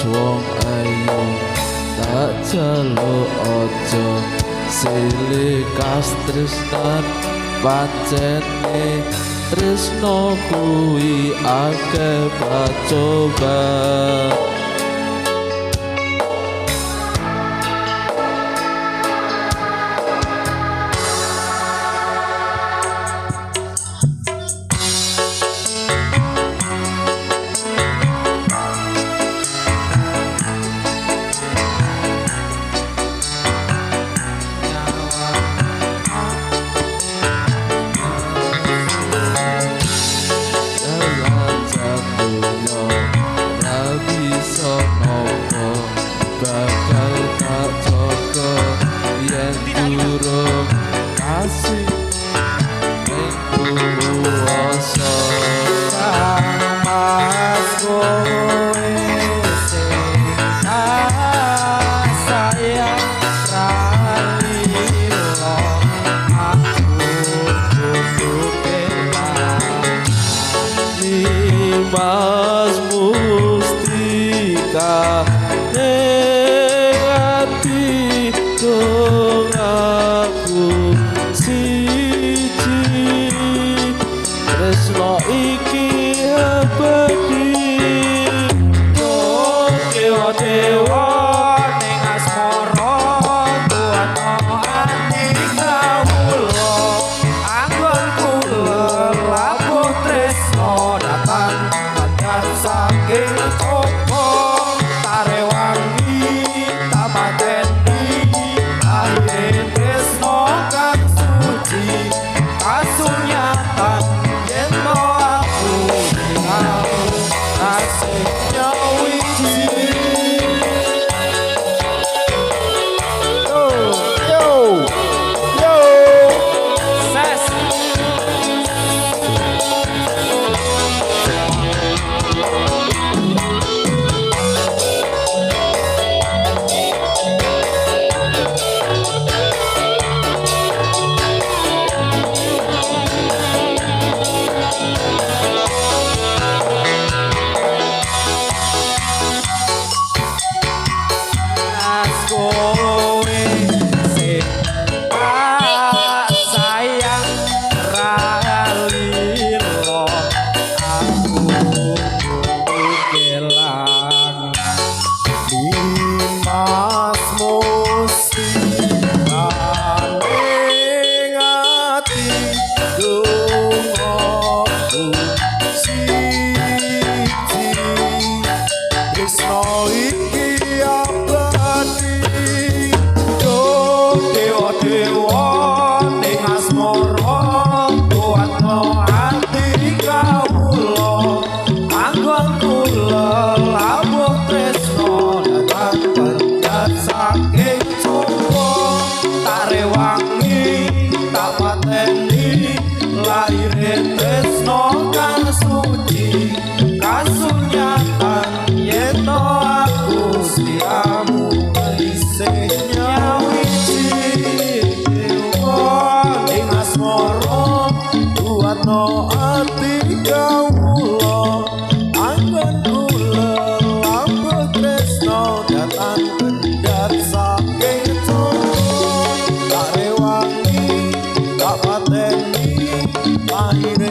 wong ayu tak jaluk aja silih kastresnan pancene tresno kuwi akeh pacoban. Bakal tak jaga yen durung kasih ing kuwasa. Mas kowe sing tak sayang ra lilo aku kudu kelangan. Mas mustika ning ati aku siji tresno iki abadi. Dewa-dewa ning asmara tuwatno ati kawula anggon kula labuh tresno datang padha saking coba tarewangi tamateni akhire tresno kang suci kasunyatan yen to aku tau asih nyawiji. Yo, yo, yo. Ses. Mas kowe sing tak sayang ra lilo aku kudu kelangan. Mas mustika ning ati dongaku siji tresno iki abadi. Yo dewa-dewa ning asmara kuwatno ati kawula anggon kula labuh tresno datang pendat saking coba tak rewangi tak pateni lahire tresno kang suci kasunyatan yen to aku sliramu isih nyawiji. Dewa ning asmara kuwatno ati kawula anggon kula labuh tresno datang kendhat saking coba tak rewangi tak pateni lahire